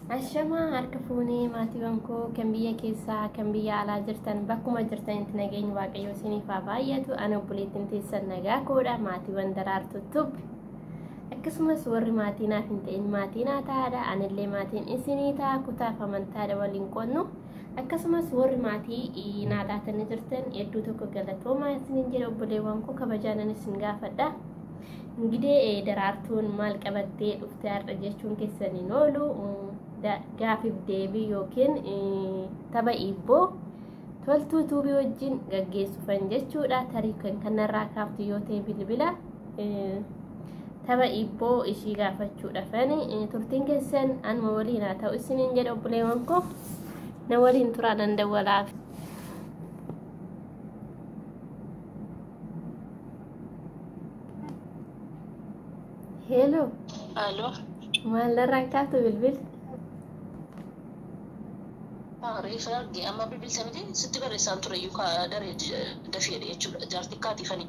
Ashamaa harka fuunee maatiiwwan koo kan biyya keessaa kan biyya alaa jirtan bakkuma jirtanitti nageenyi Waaqayyoo isiniif haa baay'atu. Ani obboleettiin teessan nagaa koodha. Maatiiwwan Daraartuu Tube. Akkasumas warri maatii naaf hin ta'in maatii naa ta'aadha. Anillee maatiin isinii ta'a. Kutaaf amantaadha waliin qonnu. Akkasumas warri maatii naa taatanii jirtan hedduu tokko galatoomaa isiniin jedha obboleewwan koo kabajaanan isin gaafadha. Ingidee Daraartuun maal qabattee dhufte har'a jechuun keessan hin oolu. Gaafiif deebii yookiin tapha iibboo Toltuu Tuubii wajjin gaggeessufan jechuudha. Tarii kan kanarraa kaaftu yoo ta'e bilbila tapha iibboo ishii gaafachuudhaafan turtiin keessan anuma waliin haa ta'u isiniin jedha obboleewwan koo na waliin turaa nan dawwalaaf. Hello. Alo. Maal narraan kaaftu bilbil? Reefa arge amma bilbilsa miti sitti barreessaan ture iyyuu kaa daree dafeedha jechuudha jaartii kaatifanii.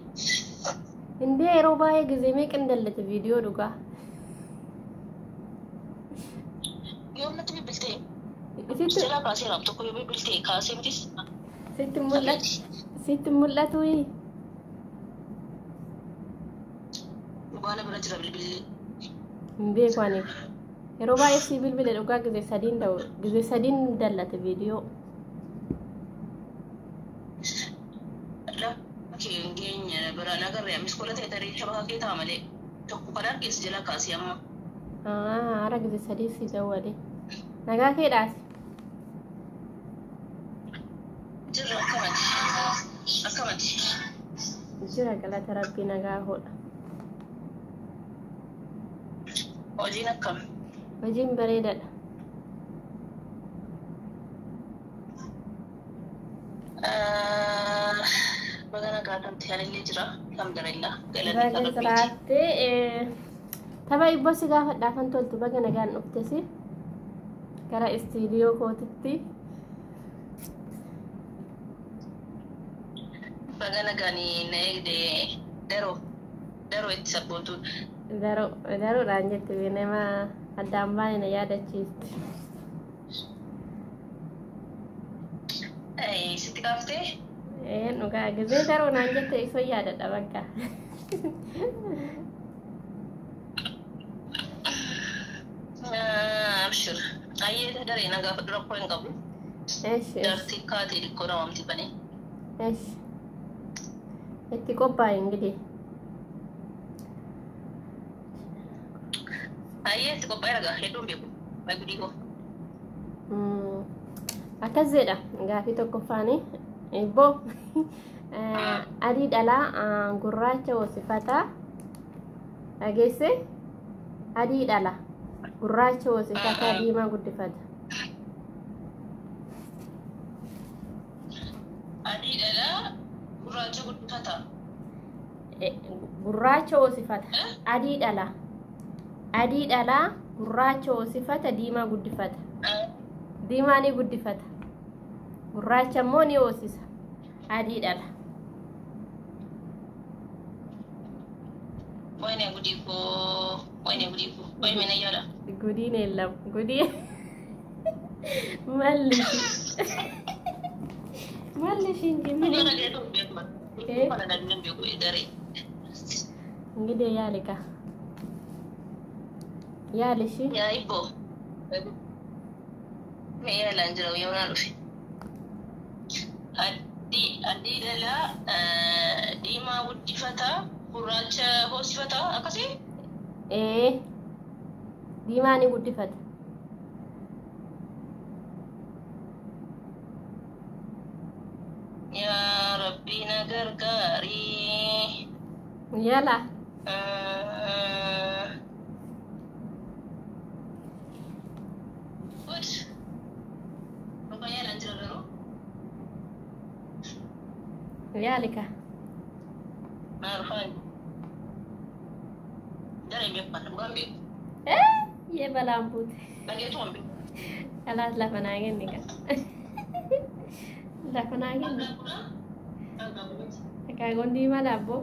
Indee yeroo baay'ee gizee meeqan dallate viidiyoo dhugaa. Yoom natti bilbiltee? Sitti Jalaa kaaseera tokko yoo bilbiltee kaasee mitis. Sitti mul'atu sitti mul'atu. Dhugaana bira jira bilbilli. Hin beeku ani. Yeroo baay'ee si bilbile dhugaa gizee sadiin da'u gizee sadiin dallate viidiyoo. Lakki hin geenye bira nagarre amis kola ta'e tarii shabaka kee ta'a malee tokko kan argees jala kaasee amma. Hara gizee sadii si dawwale. Nagaa keedhaas. Jirra akkamati akkamati. Jira galata rabbii nagaa hoodha. Hojiin akkam? Hojiin bareedaadha. Baga nagaa taate anillee jira alhamdulillah galanni kan Baga rabbiiti. jiraatte tapha ibboo si gaafadhaafan toltu baga nagaan dhuftesi gara istiidiyoo kootitti. Baga nagaan na eegde daroo daroo itti sabboontuun. Daroo daroodhaan jette nama addaan baane na yaadachiisti. Sitti kaaftee? Ee dhugaa gizee daroo naan jette isoo yaadadha bakka. Abshir. Ayyee daree na gaafadhu rakkoo hin qabu. Eshi. Jaartii kaatee xiqqoo namamti banee. Eshi. Itti qophaa'i ingidihi. Ayyee itti qophaa'e ragaa hedduun beeku. Wayi gudii koo. Akkas jedha gaafii tokkoffaani. Ibboo adii dhalaa gurraacha hoosifata. Dhageesse adii dhala gurraacha hoosifata diimaa guddifata. Adii dhalaa gurraacha guddifata. Gurraacha hoosifata. Adii dhala. Adii dhalaa gurraacha hoosifata diimaa guddifata. Diimaa ni guddifata. Gurraacha immoo ni hoosisa. Adii dhala. Wayne gudii koo wayne gudii koo wayne na yaala. Gudiin eellam. Gudii malli malli ishiin Dhugaa jimmi. na jedhu beeku. Kana na beeku daree. Ingidee yaali kaa. Yaali ishii. Yaa ibboo. Mee yaalaan jira yoo naa dhufe. Adii adii dhalaa diimaa guddifata gurraacha hoosifata akkasii. Ee diimaa ni guddifata. Yaa Rabbi na gargaari. Yala. Good. Dhugaa yaalaan jira garuu. Yaali kaa. Naa dhufaan. Daree beeku dhugaan beeku. Yee balaan buute. Dhageetu waan beeku. Kalaas lafa naa kenni kaa. Lafa naa kenni. Akaakuun diimaa daabboo.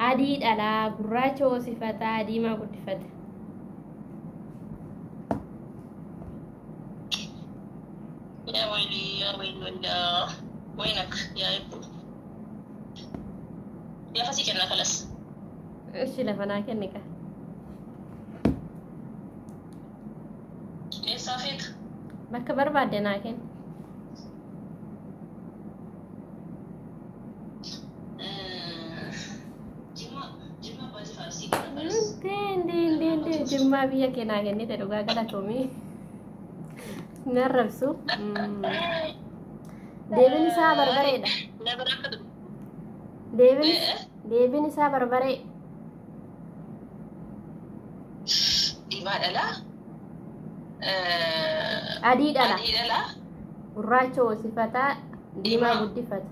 Adii dhalaa, gurraacha hoosifataa, diimaa guddifata. Yaa wayilii, yaa wayilii, wayilaa. Wayinak, yaa eebbu. Lafa sii kenna kalas. Ishi lafa naa kenni kaa. Eessaa feeta? Bakka barbaadde naa kenni. Jimma, Jimma abbaa jifaar sii kenna kalas. Indee indee indee jimmaa biyya kee naa kennite dhugaa galatoomii. Narrabsu. Deebiin isaa barbareedha. Na bira akka Deebiin deebiin isaa barbaree. Diimaa dhalaa. Adii dhala. Adii dhalaa. Gurraacha hoosifataa, diimaa guddifata.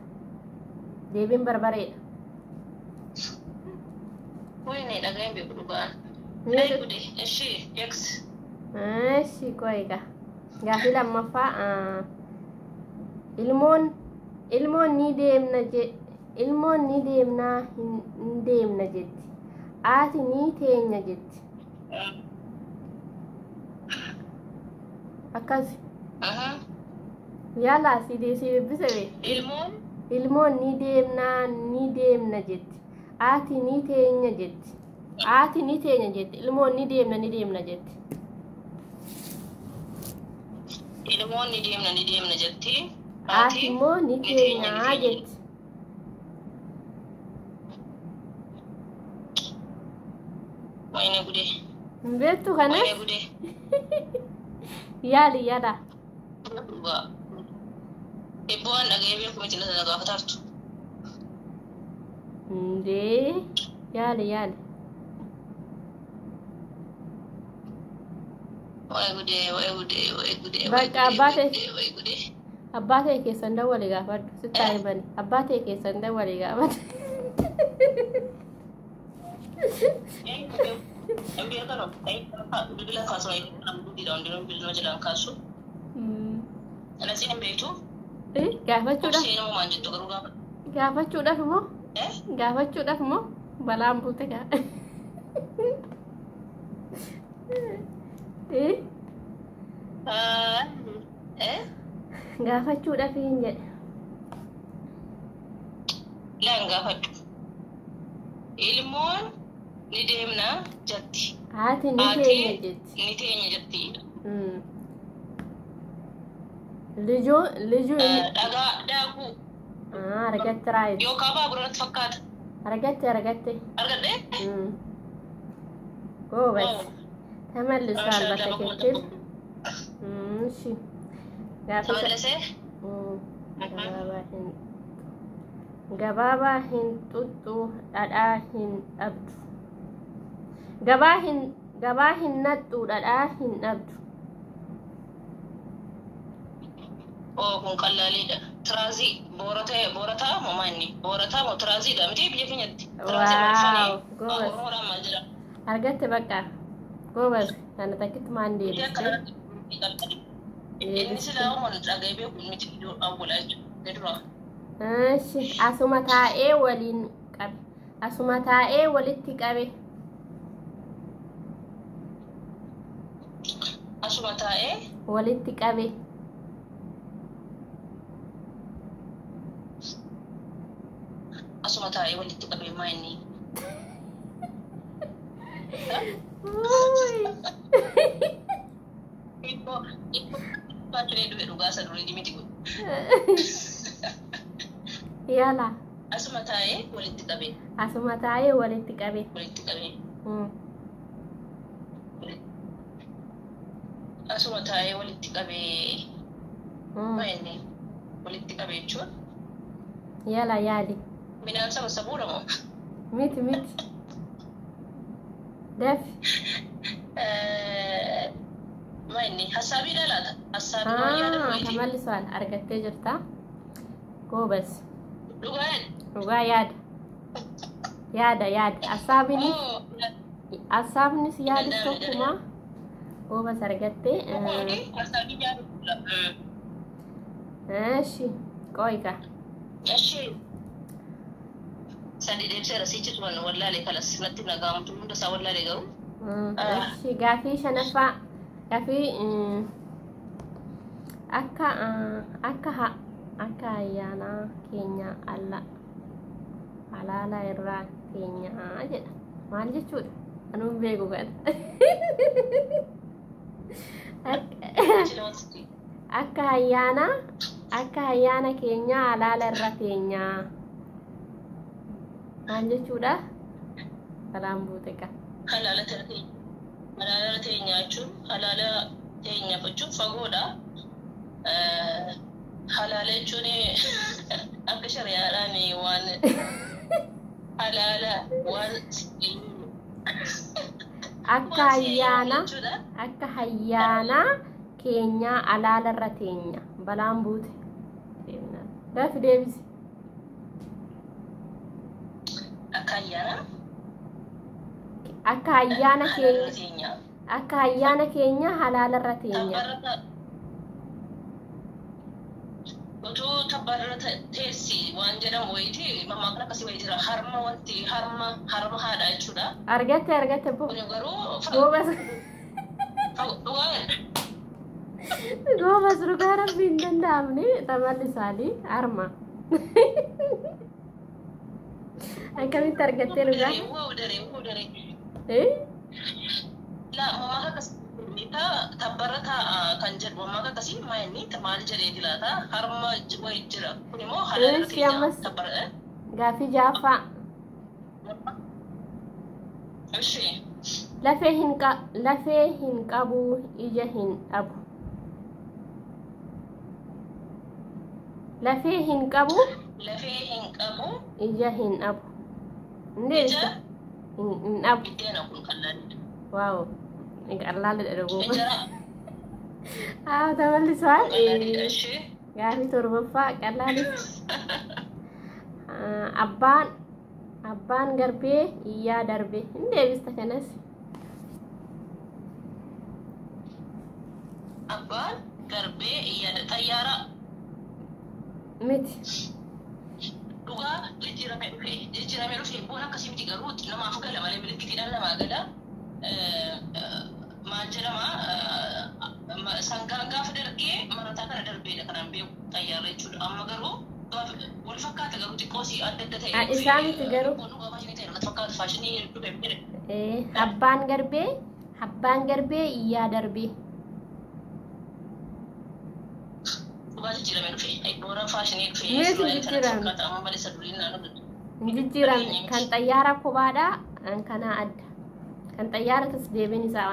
Deebiin barbareedha. Wayne dhaga'een beeku dhugaan. Ay gude, ishee ex. Eshi qoy egaa. Gaaffii lammaffaa ilmoon ilmoon ni deemna je ilmoon ni deemnaa hin deemna jetti. Haati ni teenya jetti. Akkas yaalaa si si dubbise bee. Ilmoon Ilmoon ni deemnaa ni deemna jetti. Haati ni teenya jetti. Haati ni teenya jetti. Ilmoon ni deemna ni deemna jetti. Ilmoon ni deemna ni deemna jetti. Haati immoo ni ni teenya ni teenyaa teenya. Jetti. Wayne gude. Hin beektu kanas? Wayne gude. Yaali yaala. Dhugaa. Ebboo waan dhaga'ee beeku miti na gaafataartu. Indee yaali yaali. Wayi gudee, wayi gudee, wayi gudee, wayi Bakka gudee, abbaa wayi ta'e gudee, wayi gudee. Abbaa ta'e keessan dawwale gaafadhu. Sitti haa himani. Abbaa ta'e keessan dawwale gaafadhu. Hin beekanu. Bilbila kaasu guddiidha hundinuu bilbila jalaan kaasu. Anasiin hin beektu. Gaafachuudhaaf Obseen immoo maal jettu garuu gaafa. gaafachuudhaaf immoo gaafachuudhaaf immoo balaan buute gaa. Gaafachuudhaaf hin jedhe. Laan gaafadhu. Ilmoon ni deemna jetti. Haati ni Haati teenya jetti. ni teenya jetti. Lijuu lijuu Dhagaa daakuu argatte raayit. yookaan baabura natti fakkaata. Argatte argatte. Argadhee? ጎበዝ ተመልሷል። በትክክል እሺ። Gaaffii ተመለሰ? Gabaabaa hin gabaabaa hin xuxxu dhadhaa hin dhabdu. Gabaa hin gabaa hin naxxu dhadhaa hin dhabdu. Oo kun qallaaliidha. Tiraazii boorataa boorataa moo maanni? Boorataa moo tiraaziidha miti biyya keenyatti? Tiraazii Wow maal ጎበዝ Oromoodhaan maal jedhama? argatte bakka ጎበዝ kana takkitti maan Biyya deebiste akkanatti qal'aadha. Inni silaa uumaan dhaga'ee beeku miti awwalaa jechuudha. Dura. እሺ asuma taa'ee waliin qabe asuma taa'ee walitti qabe. Asuma taa'ee Walitti qabe. Asuma taa'ee walitti qabee maa inni? Hibboo hibboo baatilee dhufe dhugaa isa durii miti kun. Yala. Asuma taa'ee walitti qabee. Asuma taa'ee walitti qabe. Walitti qabee. Asuma taa'ee walitti qabee maa inni? Walitti qabee jechuun Yala yaali. Midhaan saba sabuudha moo? Miti miti. Dafi. Maa inni? Hassaabiidha laata? Hassaabii waan yaada wayiiti. ተመልሷል። argattee jirta. ጎበዝ. Dhugaa. Dhugaa yaada. Yaada yaada. Hassaabinis hasaabnis yaadis tokkuma. ጎበዝ argattee. Hassaabii yaada. እሺ ቆይ ጋ እሺ. Sadi deebiseera sichi tuman wallaalee kalas natti nagaamtu hunda isaa wallaalee garuu. Eshi gaafii shanaffaa gaafii akka akka akka ayyaana keenya alla halaala irraa keenya jedha. Maal jechuudha? Anuun beeku kana. Akka ayyaana keenya halaala irra teenya. Maal jechuudha? Balaan buute ka. Halaala teenya jechuun halaala teenya jechuun fagoodha. Halaala jechuun akka shari'aadhaan waan halaala waan akka ayyaana keenya halaala irra teenya. Balaan buute. Daafi deebisi. Akka ayyaana keenya akka ayyaana keenya halaala irra teenya. Utuu tabbarra teessi waan jedhamu wayiiti mammaa kana akkasii wayii jira harma wanti harma haadha jechuudha. Argatte Kun garuu goobas dhugaa rabbi hin danda'amne tamalli isaanii harma. Akkamitti argattee dhugaa? Daree. Laa mammaa akkasii tabbarra taa'a kan jedhu mammaa akkasii maal maal jedhee jiraata harma wayii jira kun immoo halaala teenya tabbarra. Gaafii ja'affaa. Lafee hin qabu ija hin dhabu. Lafee hin qabu. Lafee hin qabu. Ija hin dhabu. Ija hin dhabu. Biddeena kun qal'aadha. Waaw. Qal'aadha dhuguma. Haa tamallisaan. Gaafii torbaffaa qal'aadha. Abbaan garbee iyyaa darbee. Hin deebista kanas. Abbaan garbee iyyaa xayyaara. Miti. Dhugaa jijjiiramee dhufe bu'uun akkasii miti garuu namaaf gala malee milikkitiidhaan namaa gala. Maal jedhama sangaan gaafa darbee marataa kana darbeedha kanaan beeku xayyaara jechuudha. Amma garuu wal fakkaata garuu xiqqoosii adda adda ta'e. Isaa miti garuu. Fakkaata faashinii dhufe. Abbaan garbee iyyaa darbee. Dhugaa jijjiiramee dhufe. Booraan faashinii dhufe. Miti jijjiirame. Jijjiirame kan xayyaara kophaadha kanaa adda. Kan xayyaaratas deebiin isaa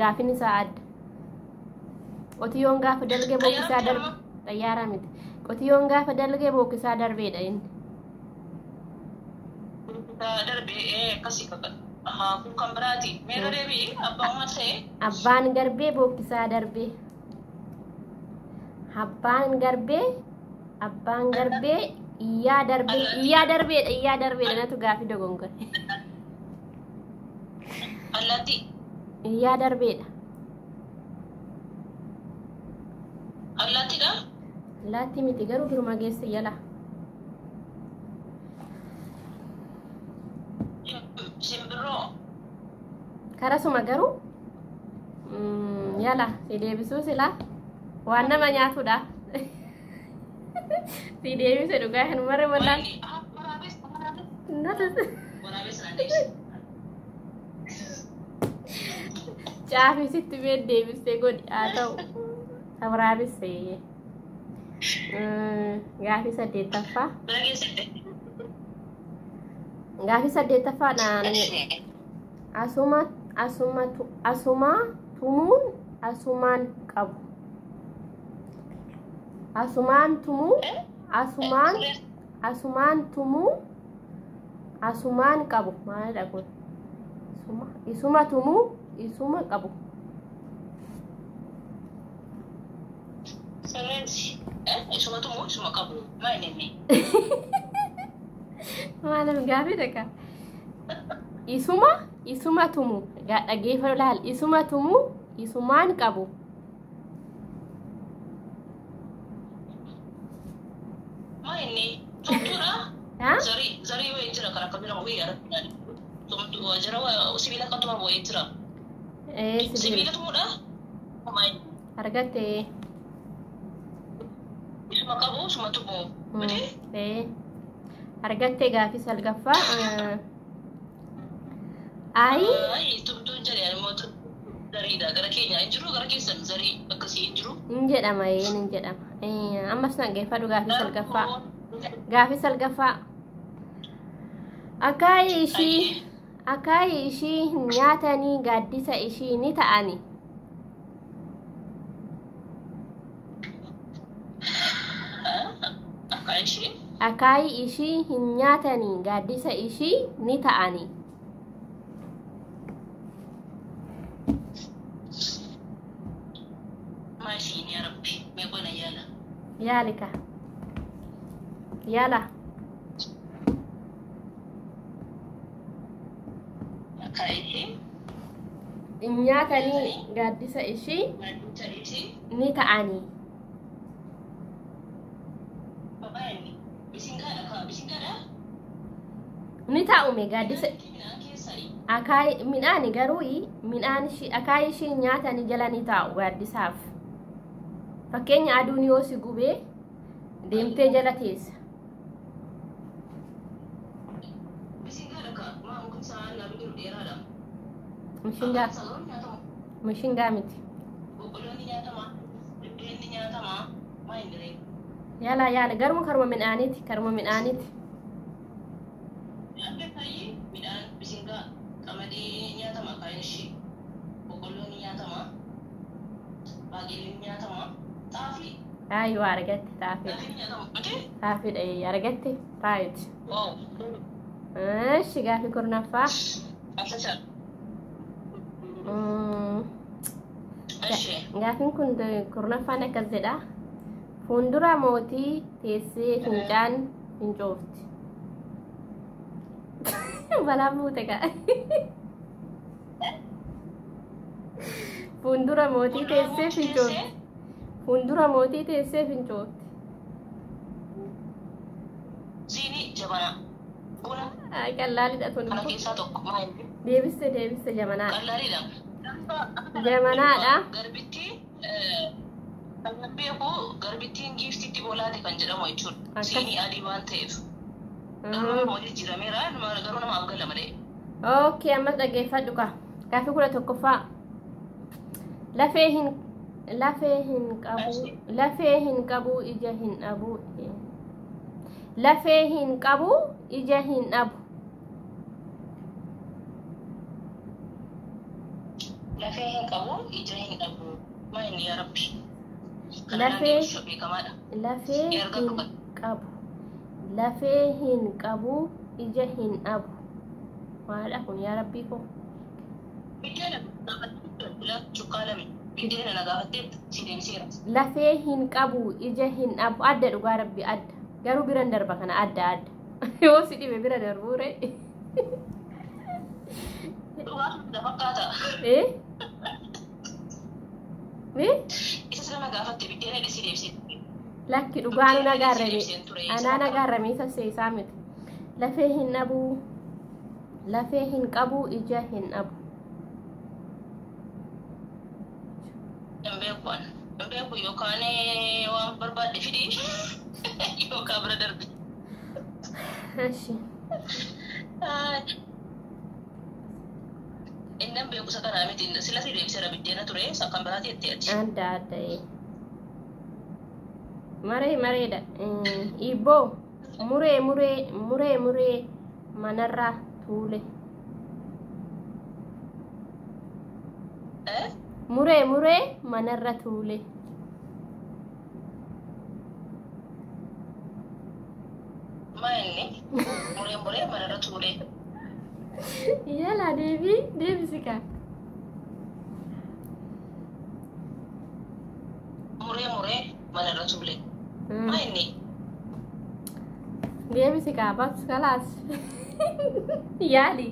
gaafin isaa adda. Qotiyyoon gaafa dalgee bookkisaa darbe xayyaara miti. Qotiyyoon gaafa dalgee bookkisaa darbeedha inni. Darbee akkasii kun kan biraati. Meerra deebi'i abbaan maal ta'e? Abbaan garbee bookkisaa darbee. Abbaan garbee iyyaa darbeedha natu gaafii dogongore. Allaattii. Iyyaa darbeedha. Allaattiidha? Allaattii miti garuu biruma geesse yala. Simbirroo. Karasuma garuu yala si deebisuu silaa. Waan nama nyaatudha. Si deebise dhugaa hin marre wallaan. Caafii sitti mee deebisee godhi haa ta'u. Waraabesse. Gaafii saddeettaffaa. Gaafii saddeettaffaa naan asuma tumuun asumaan qabu. Asumaan tumuu asumaan tumuu asumaan qabu maalidha kun? Isuma tumuu isuma qabu. Isuma tumuu isuma qabu maal inni? Maaliif gaafii dhaqa? Isuma tumuu dhaggeeffadhu laal isuma tumuu isumaan qabu. Maal inni? Tumtuudha? Zarii wayii jira kan akka jedhamu wayii yaadatti. Jira sibiila kan tumamu wayii jira. Sibiila. Sibiila tumuudha? Argatte. Isuma qabu isuma tumu. Miti? Argatte gaafii salgaffaa. Ayi. Ayi tumtuun jedhe immoo zariidha. Gara keenya hin jiru gara keessan zarii akkasii hin jiru. Hin jedhama hin jedhama. Ammas dhaggeeffadhu gaafii salgaffaa. Gaafii salgaffaa. Akaayii ishii hin nyaatanii gaaddisa ishii ni ta'ani. Akaayii ishii hin nyaatanii gaaddisa ishii ni ta'ani. Maashiin yaa Rabbi mee qona yaala. Yaalika. Yaala. Akaayii Hin nyaatanii gaaddisa ishii gaaddisa ishii ni ta'ani. Babaayini bisingaadha kaa bisingaadha. Ni ta'ume gaaddisa Midhaan keessanii. akaayii midhaani garuu midhaan ishii akaayii ishii nyaatanii jala ni taa'u gaaddisaaf. Fakkeenya aduun yoo si gubee deemtee jala teessa. Bisingaadha kaa maa mukni isaa naannoo jiru dheeraadha. Mishingaa Sagaruun nyaatama. mishingaa miti. Boqqolloon ni nyaatama. Biddeen ni nyaatama. Maa hin diree. Yaala yaala garuma karuma midhaaniiti karuma midhaaniiti. Midhaan keessaayyee midhaan bisingaa qamadii ni nyaatama akaayiin ishii. Boqqolloon ni nyaatama. Baaqelli ni nyaatama. Xaafii. Ayyoo argatte xaafiidha. Xaafiin nyaatama. Miti? Xaafiidha argatte raayit. Waaw. Eshi gaafii kurnaffaa. Akkasa. Ishee. Gaafiin kun kurnaffaan akkas jedha. Fuuldura mootii teessee fincaan fincoofti. Balaa buute kaa. Fuuldura mootii teessee fincoofti. Fuuldura mootii teessee fincoofti. Siinii jabanaa. Buna Ay qallaalidha tun. kana keessaa tokko maa inni? Deebiste deebiste jamanaadha. Qallaaliidha. Jamanaadha. Garbitti kan beeku garbittiin giiftitti bolaate kan jedhamu jechuudha. Akkas. Siinii adii waan ta'eef. Garuu nama jijjiirameera garuu namaaf gala malee. Okay, ammas dhaggeeffadhu kaa. Gaaffii 11ffaa. Lafee hin qabu ija hin dhabu. Lafee hin qabu ija hin dhabu. Lafee hin qabu ija hin dhabu. Maa inni yaa Rabbi. Lafee- Beekamaadha. Lafee Erga hin dhuga. qabu. Lafee hin qabu ija hin dhabu. Maalidha kun yaa Rabbii koo? Biddeena gaafattee cuqqaalame. Biddeena na gaafattee si deebiseera. Lafee hin qabu ija hin dhabu. Adda dhugaa Rabbi adda. Garuu biran darba kana adda adda. Yoo si dhibe bira darbuu ree. Dhugaa na fakkaata. Eh? Eh? Isa sila na gaafatte biddeena si deebisee. Lakki dhugaa nu nagaarrame. Anaa nagaarrame isa seesaa miti. Lafee hin dhabu. Lafee hin qabu ija hin dhabu. Hin beeku ani. Hin beeku yookaan waan barbaadde fidi yookaan bira darbi. Ashi. Inni hin beeku isa kanaa miti. Sila si deebiseera biddeena ture isa kan biraati jettee ati. Adda adda. Maree mareedha. Ibboo muree muree muree muree manarra tuule. Muree muree manarra tuule. Maa inni muree muree manarra tuule. Yala deebii deebisi kaa. Muree muree manarra tuule. Maa inni Deebisi kaa bas kalaas. Yaali.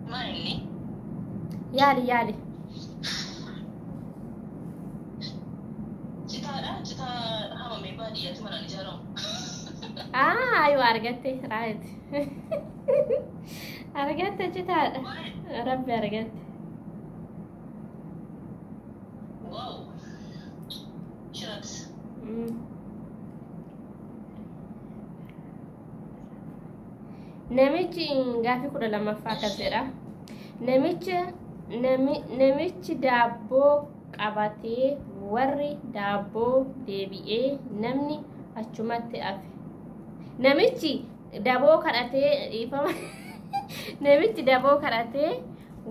Maa inni Yaali yaali. Citaadha. Citaa Aayoo argatte raayit. Argatte citaadha. Rabbi argatte. Wow. Shiratis. Namichi gaaffii 12ffaa akkas jedha. Namichi daabboo qabatee warri daabboo deebi'ee namni achumatti hafe. Namichi daboo kadhatee dhiifama. Namichi daboo kadhatee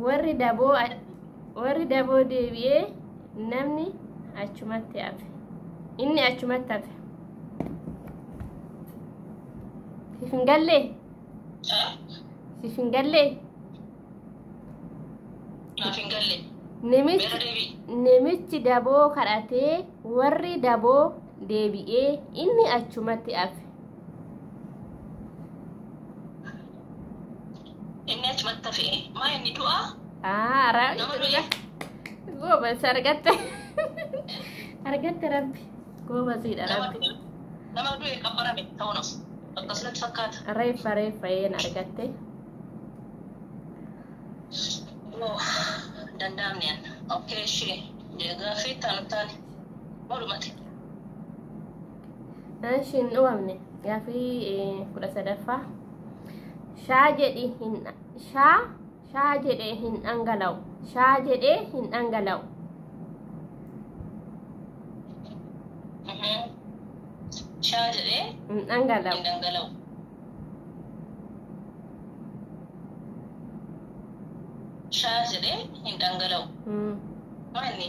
warri daboo deebi'ee namni achumatti hafe. Inni achumatti hafe. Siif hin gallee? Siif hin gallee? Naaf hin galle. Namichi daboo kadhatee warri daboo deebi'ee inni achumatti hafe. Inni achumatti hafe. Maa inni du'aa? Aa, goobas argatte. Argatte rabbi. Goobasiidha rabbi. Nama du'e qabbarame ta'uunas. Akkasumatti fakkaata. Reeffa reeffa een argatte. Danda'amne an. Okkee ishee gaaffii itti taane walumatti. Ishiin dhuwamne gaaffii 13ffaa. Shaa jedhi hin shaa jedhee hin dhangala'u. Shaa jedhee hin dhangala'u. Shaa jedhee hin dhangala'u. Hin dhangala'u. Shaa jedhee hin dhangala'u. Maali?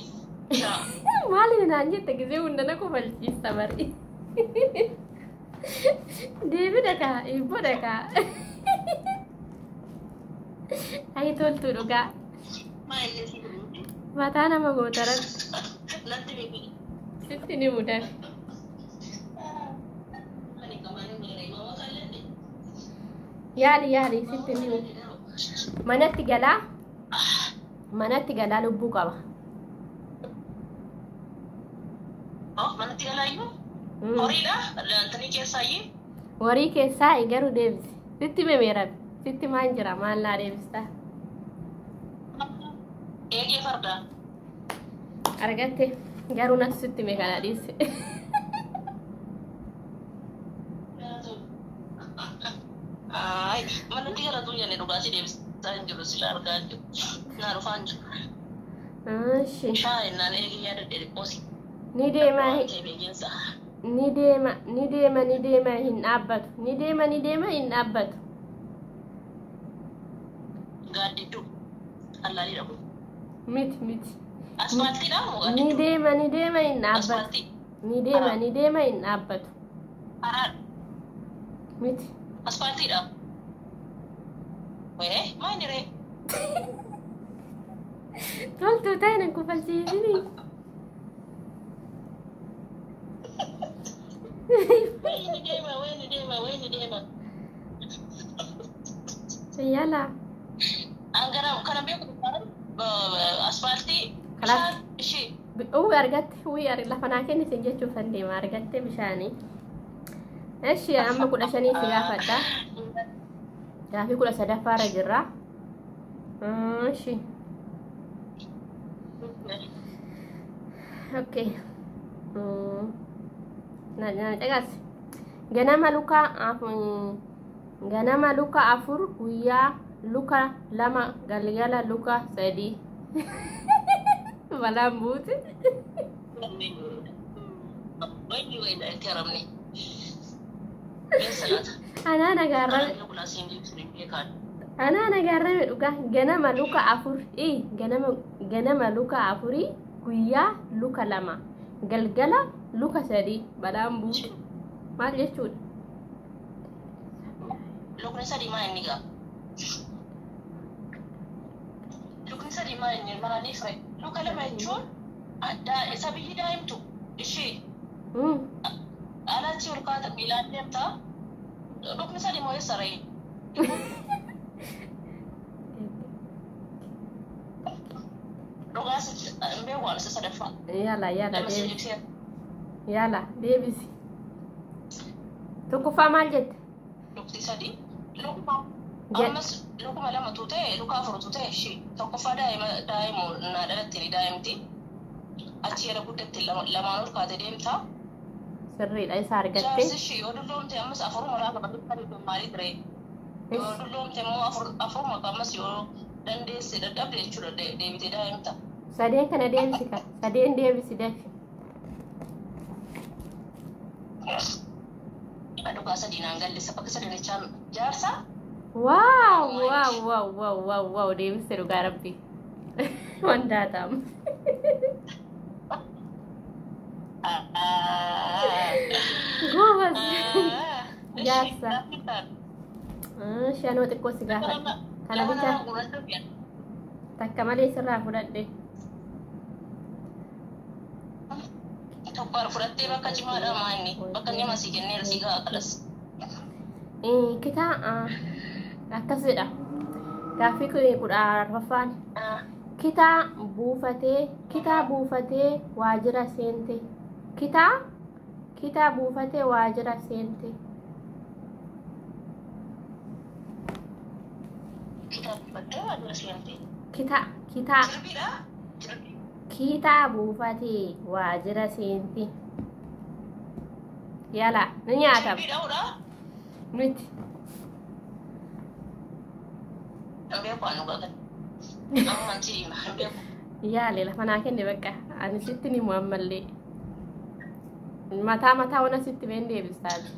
Shaa. Maali naan jette gisee hunda na kofalchiista bari. Deebi dhagaa, hibboo dhagaa. Ayi toltu dhugaa. Mataa nama goota rabbi. Sitti ni mudan. Yaali yaali sitti ni mudan. Manatti galaa. Manatti galaa lubbuu qaba. Manatti galaa iyyuu? Horiidha? Lantanii keessaa iyyuu? Horii keessaa garuu deebisi. Sitti memeera. Sitti maal jira maal naa deebistaa? Eegee fardaa. Argatte garuu natti sitti mee kana dhiisse. Manatti galatu jennee dhugaatii deebisaa hin jiru sila argaa jiru. Naa dhufaa hin jiru. Shaa jennaan eegee yaada dheedhiqoosi. Ni deema ni deema ni deema ni deema hin dhaabbatu. Ni deema ni deema hin dhaabbatu. Gaaddidduu allaalii dhabu. Miti miti. Asfaaltiidha moo Ni deema ni deema hin dhaabbatu. Ni deema ni deema hin dhaabbatu. Miti. Asfaaltiidha. Wee maal ree? Toltuu ta'e nan kofalchiisini. Wayni deema wayni deema wayni deema. Yala. Angara kana beeku asfaaltii bishaan ishee. Uwwi argatte uwwi lafa naa kennite jechuuf kan deema argatte bishaanii. Eshi amma 15 si gaafadha. Gaaffii 13ffaa irra jirra. Eshi. Okay. Na caqas. Ganama luka 4 guyyaa luka 2 galgala luka 3. Balaan buute. Wayni karamne. Anaa nagaarrame. Anaa nagaarrame dhugaa ganama luka 4 ganama luka 4 guyyaa luka 2 galgala luka 3 balaan buute. Maal jechuudha? Lukni 3 maal inni gaa? Lukni 3 maal inni maaliif ree? Luka 2 jechuun isa biyyi daa'imtu ishee. Alatti ol kaata miilaan deemtaa. Lukni 3 moo eessa ree? Dhugaas hin beeku waan isa sadaffaa. Yala yala deebisi. Yala deebisi. Tokkoffaa maal jette? Sadi. Lukuma ammas lukuma lamatu ta'e luka afurtu ta'e ishee tokkoffaa daa'ima daa'imu naa dhalatte ni daa'imti. Achi yeroo guddatte lamaan ol kaatee deemta. Sirriidha isa argatte. Jaarsi ishee yoo dulloomte ammas afuruma laa qabatu maalii ture. Yoo dulloomte immoo afuruma ammas yoo dandeesse dadhabde jechuudha deebitee daa'imta. Sadeen kana deebisi ka. Sadeen deebisi dafi. Dhugaa sadii naan gallisa bakka sadanichaan jaarsa. Waaw waaw waaw waaw waaw waaw deebiste dhugaa rabbi. Wandaataam. Goobas. Jaarsa. Shanoo xiqqoo si gaafadha. Kana bicha takka malee sirraa fudhadhe. Tokko fudhattee bakka jimaadha maanni bakka inni masii kenneera si gahaa kalas. Kitaa akkas jedha. Gaaffii 14ffaan. Kitaa buufatee waajjira seente. Kitaa buufatee waajjira seente. Kitaa buufattee waajjira seente. Kitaa. Sirbiidha? Kitaa buufatee waajjira seente. Yala ni nyaatama. Sirbiidha hodhaa? Miti. Hin beeku ani dhugaa kana. Amma anti hima hin beeku. Yaale lafa naa kenne bakka ani sitti ni himu ammallee. Mataa mataa wana sitti meen deebistaati.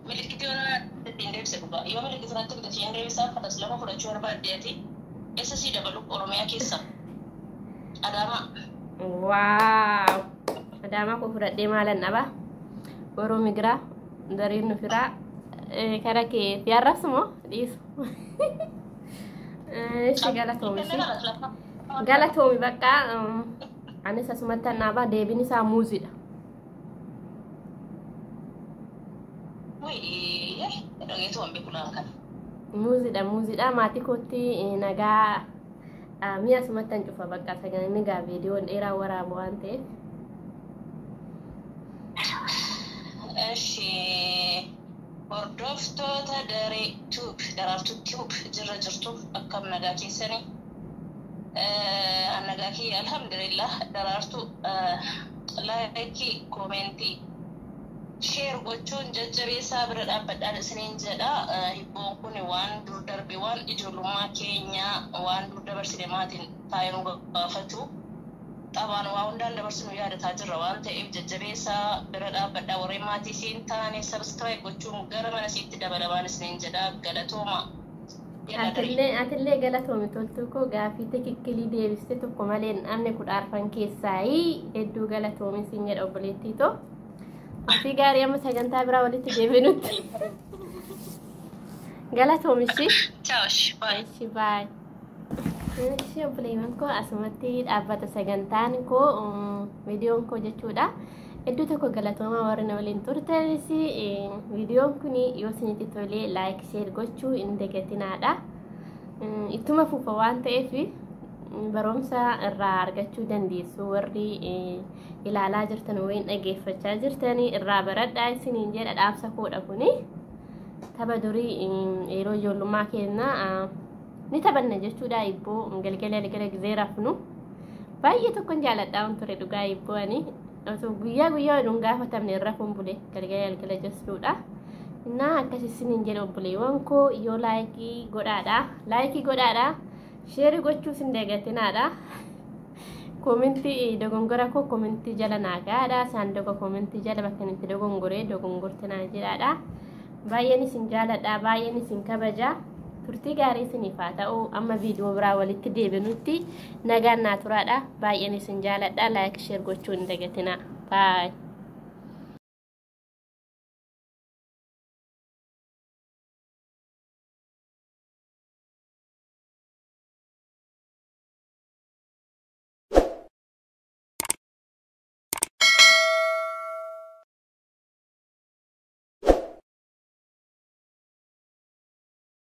Milikitii wana ittiin deebise dhugaa. Yoo milikitii natti himte isheen deebisaa kanas lafa fudhachuu barbaaddeeti. Eessa sii dabalu Oromiyaa keessa? Adaamaa. Waaw! Adaamaa koo fudhadhee maalan dhabaa? Oromigiraa dariin nu firaa kara kee si arrabsumoo dhiisu. Ishi galatoomi shi. Galatoomi bakka anis asumatti annaabaa deebiin isaa muuziidha. Muuziidha muuziidha maatii kootti nagaa mi'a asumatti an cufa bakka sagaleen gaa viidiyoon dheeraa waraabu waan ta'eef. Eshi hordoftoota daree tuub daraartuu tuub jirra jirtu akkam nagaa keessanii nagaa kiyya alhamdulillah daraartuu laayikii koomentii sheer gochuun jajjabeessaa bira dhaabbadhaan isiniin jedha. Hibboon kun waan dur darbe waan ijoollummaa keenyaa waan dur dabarsine maatiin taa'ee nu gaafatu. Taphaan waa hundaan dabarsinu yaadataa jirra waan ta'eef jajjabeessaa bira dhaabbadhaa warreen maatii siin taane sabskiraayib gochuun gara mana siitti dabalamaan isiniin jedha galatooma. Atillee galatoomi toltuu koo gaaffii tekikkilii deebiste tokko malee hin dhabne 14 keessaa hedduu galatoomi siin jedha obboleettii too. Turtii gaarii amma sagantaa biraa walitti deebinutti. Galatoomi ishii. Chaaw, baay. Ishi baay. Ishi obboleewwan koo asumatti dhaabbata sagantaan koo viidiyoon koo jechuudha. Iddoo tokko galatoomaa warri na waliin turtanis viidiyoon kun yoo isinitti tolee laayik sheer gochuu hin dagatinaadha. Ittuma fufa waan ta'eef barumsa irraa argachuu dandeessu warri ilaalaa jirtan wayin dhageeffachaa jirtan irraa baradhaa isiniin jedha dhaamsa koodha kuni. Tapha durii yeroo ijoollummaa keenya ni taphanna jechuudha hibboo galgala galgala gizee rafnu. Baay'ee tokkon jaaladhaa waan ture dhugaa hibboo ani. Osoo guyyaa guyyaa oduun gaafatamne irra rafuun bule galgala galgala jechuudha. Innaa akkas isiniin jedha obboleewwan koo yoo laayikii godhaadha. Laayikii godhaadha. Sheerii gochuus hin dagatinaadha. Koomentii dogongora koo koomentii jala naa gahaadha. Saanduqa koomentii jala bakka inni itti dogongoree dogongorte naa jedhaadha. Baay'een isin jaaladha. Baay'een isin kabaja. Turtii gaarii isiniif haa ta'u. Amma viidiyoo biraa walitti deebinutti nagaan naa turaadha. Baay'een isin jaaladha. Laayik sheer gochuu hin dagatinaa. Baay.